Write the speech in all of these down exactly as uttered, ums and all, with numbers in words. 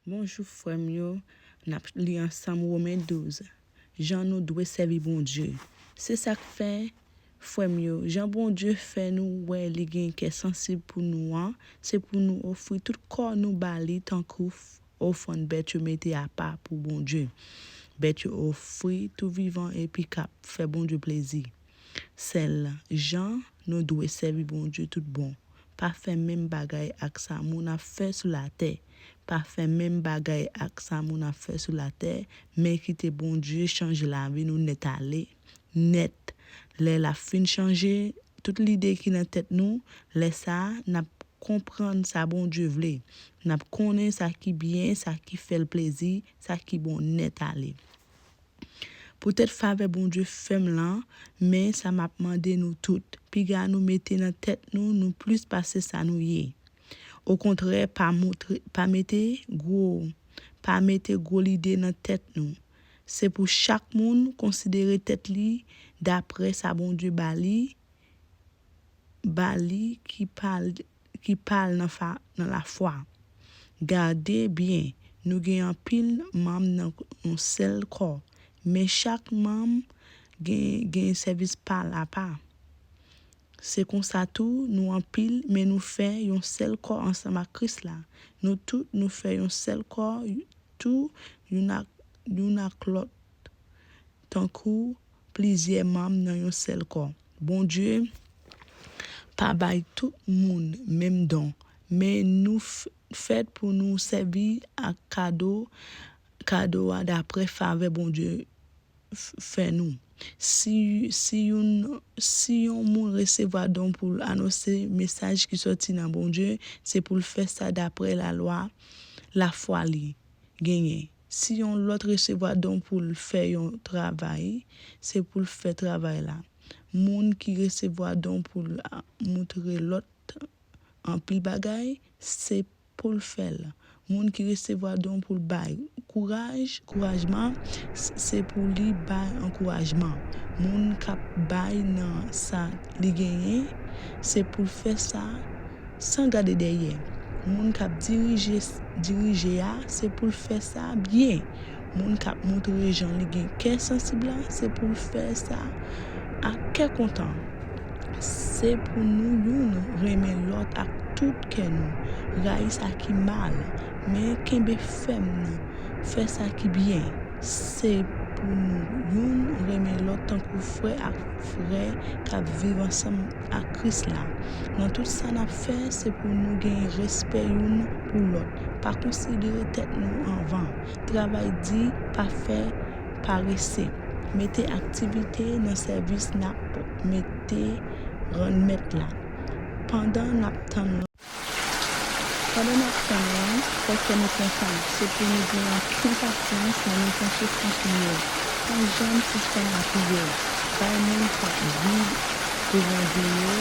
Bonjou, frè m yo. N ap li ansanm Women douz. Jan nou dwe sèvi Bondye. Se sa k fè, frè m yo, jan Bondye fè nou wè li gen kè sansib pou nou an, se pou nou ofri tout kò nou ba li tankou f-, ofrann bèt yo mete apa pou Bondye. Bèt yo ofri tou vivan epi k ap fè Bondye plezi. Sèl jan nou dwe sèvi Bondye tout bon. Pa fè menm bagay ak sa moun ap fè sou latè. Pa fè menm bagay ak sa moun ap fè sou latè, men kite Bondye chanje lavi nou nèt ale, nèt. Lè l ap fin chanje tout lide ki nan tèt nou, lè sa a, n ap konprann sa Bondye vle. N ap konnen sa ki byen, sa ki fè l plezi, sa ki bon nèt ale. Poutèt favè Bondye fè m lan, men sa m ap mande nou tout, piga nou mete nan tèt nou, nou plis pase sa nou ye. Okontrè, pa montre, pa mete gwo, pa mete gwo lide nan tèt nou. Se pou chak moun konsidere tèt li daprè sa Bondye ba li, ba li ki pa l, ki pa l nan fa-, nan lafwa. Gade byen, nou gen anpil manm nan yon sèl kò, men chak manm gen, gen sèvis pa l apa. Se konsa tou, nou anpil, men nou fè yon sèl kò ansanm ak Kris la. Nou tout, nou fè yon sèl kò, tou youn ak, youn ak lòt, tankou plizyè manm nan yon sèl kò. Bondye pa bay tout moun menm don, men nou f-, fèt pou nou sèvi ak kado, kado a daprè favè Bondye f-, fè nou. Si, si youn, si yon moun resevwa don pou l anonse mesaj ki sòti nan Bondye, se pou l fè sa daprè lalwa lafwa li genyen. Si yon lòt resevwa don pou l fè yon travay, se pou l fè travay la. Moun ki resevwa don pou l a-, montre lòt anpil bagay, se pou l fè l. Moun ki resevwa don pou l bay kouraj, kourajman, s-, se pou li bay ankourajman. Moun k ap bay nan sa li genyen, se pou l fè sa san gade dèyè. Moun k ap dirije, dirije a, se pou l fè sa byen. Moun k ap montre jan li gen kè sansib la, se pou l fè sa ak kè kontan. Se pou nou youn renmen lòt ak tout kè nou, rayi sa ki mal, men kenbe fèm nan fè sa ki byen. Se pou nou youn renmen lòt tankou frè ak frè k ap viv ansanm ak Kris la. Nan tout sa n ap fè, se pou nou gen respè youn pou lòt. Pa konsidere tèt nou anvan. Travay di, pa fè parese. Mete aktivite nan sèvis n ap mete rann Mèt la. Pandan n ap tann, pandan n ap tann lan, fè kè nou kontan. Se pou nou gen anpil pasyans lè nou panche san pye. Pa janm sispann apiye. Bay moun k ap viv devan je yo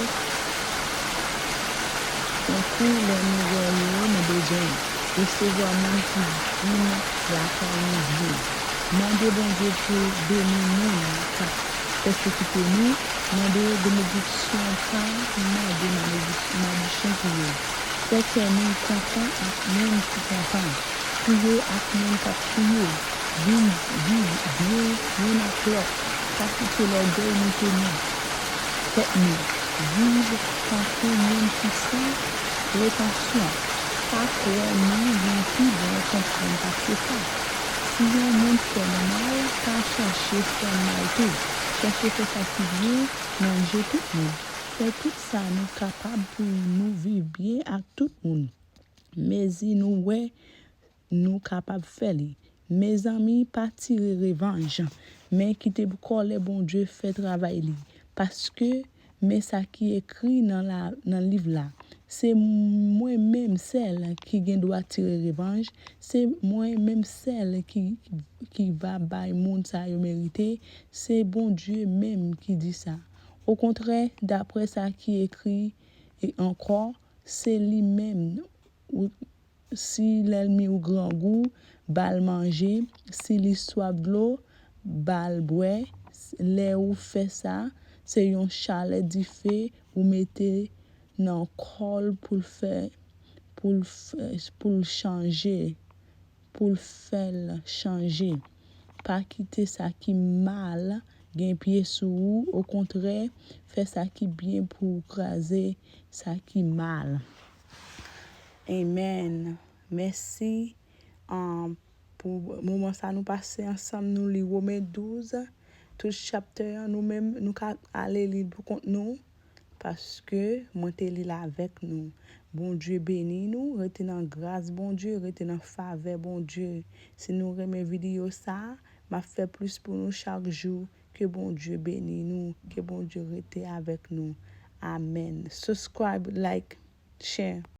yon kou lè nou wè yo nan bezwen. Resevwa moun ki vin lakay nou byen. Mande Bondye pou beni moun k ap pèsekite nou. Mande benediksyon, pa mande malediksyon pou yo. Fè kè nou kontan ak moun ki kontan. Kriye ak moun k ap kriye. Vin viv byen youn ak lòt. Pa kite lògèy moute nou, tèt nou. Viv tankou moun ki san pretansyon. Pa kwè nou gen pi bon konprann pase sa. Si yon moun fè nou mal, pa chèche fè l mal tou. Chèche fè sa ki byen nan je tout moun. Fè tout sa nou kapab pou nou viv byen ak tout moun. Mezi nou wè nou kapab fè li. Mezanmi, pa tire revanj, men kite kòlè Bondye fè travay li. Paske, men sa ki ekri nan la, nan liv la, se mwen menm sèl ki gen dwa tire revanj, se mwen menm sèl ki, ki, ki va bay moun sa yo merite, se Bondye menm ki di sa. Okontrè, daprè sa ki ekri e ankò, se li menm, ou, si lènmi w grangou, ba l manje, si li swaf dlo, ba l bwè, lè ou fè sa, se yon chalè dife ou mete nan kò l pou l fè, pou l fè, pou l chanje, pou l fè l chanje. Pa kite sa ki mal gen pye sou ou, okontrè, fè sa ki byen pou w kraze sa ki mal. Amen. Mèsi, um, pou moman sa nou pase ansanm, nou li Women douz, tout chapter an, nou menm, nou ka ale li l pou kont nou, paske mwen te li l avèk nou. Bondye beni nou, rete nan gras Bondye, rete nan favè Bondye. Si nou renmen videyo sa, m ap fè plis pou nou chak jou. Ke Bondye beni nou, ke Bondye rete avèk nou. Amen. Subscribe, like, share.